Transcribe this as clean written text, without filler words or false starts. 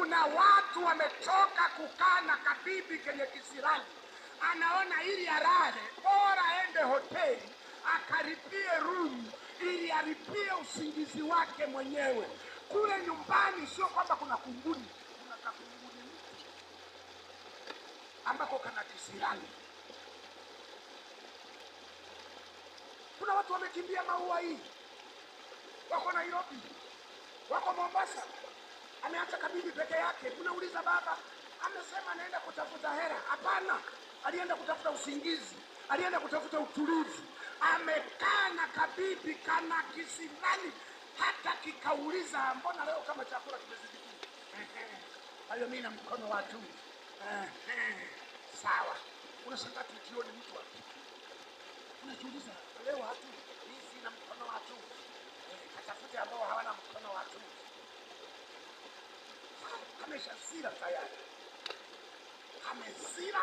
Kuna watu wamechoka kukaa na kabibi kenye kisirani, anaona ili alale bora aende hoteli akaripie room ili alipie usingizi wake mwenyewe. Kule nyumbani sio kwamba kuna kunguni, kuna kakunguni mtu ambako kana kisirani. Kuna watu wamekimbia maua hii, wako Nairobi, wako Mombasa, ameacha kabibi peke yake. Unauliza baba, amesema anaenda kutafuta hera. Hapana, alienda kutafuta usingizi, alienda kutafuta utulivu. Amekaa na kabibi kana kisimani, hata kikauliza mbona leo kama chakula kimezidi. Kwa hiyo mimi na mkono wa juu. Sawa. Unashangaa tu jioni mtu apiki, unajiuliza leo hatu mimi sina mkono wa juu. Katafute ambao hawana mkono wa juu. Ameshazira tayari, amezira